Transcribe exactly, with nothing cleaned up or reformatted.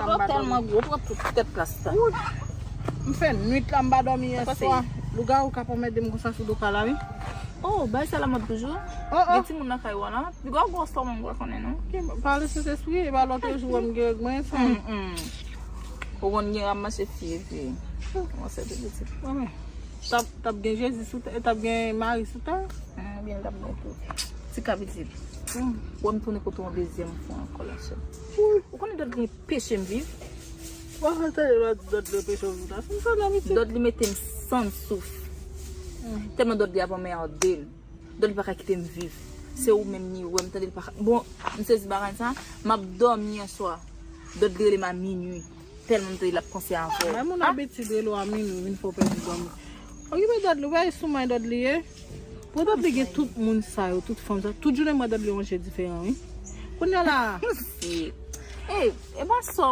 Ou tèlman gwo, ou pran tout tèt plas la. M fè nwit la, m pa dòmi yè swa. Lougawou k ap anmède m konsa sou do kay la, wi. Oh, bay sa la mòd toujou. Oh, oh. Gen timoun nan kay ou la. Li gwa gwo sò mwen gwa konnen non. Pale Sentespri, e pa lòt jou wè m gen mwen sa. Ou konn gen ram mache fye fye. Mwen se te pitit. Tap tap gen Jezi sou tè, tap gen Mari sou tè. Byen tap gen tout. Ti kapitit. Wè m tounen kote yon dezyèm fwa ankò la chè. Ou konnen dòt gen peche m viv. Wè fè tande lwa di dòt gen peche m viv la. Se sa nan miti. Dòt li mete m san souf. Tèlman dòt li ap anmède m. Dòt li pa ka kite m viv. Se ou menm ni wè m tande li pa ka. Bon, m sezi bagay sa. M ap dòmi yè swa. Dòt li rele m a minui. Tèlman m tande l ap panse avè w. Mwen moun abitid rele w a minui, vin fè w pèdi dòmi. Okipe Dòt li, ou wè e sou mwen Dòt li ye. Pou Dòt li gen tout moun sa yo, tout fanm sa. Tout jounen mwen Dòt li yon je diferan, wi. Kounye a la. Si. E, e pa sa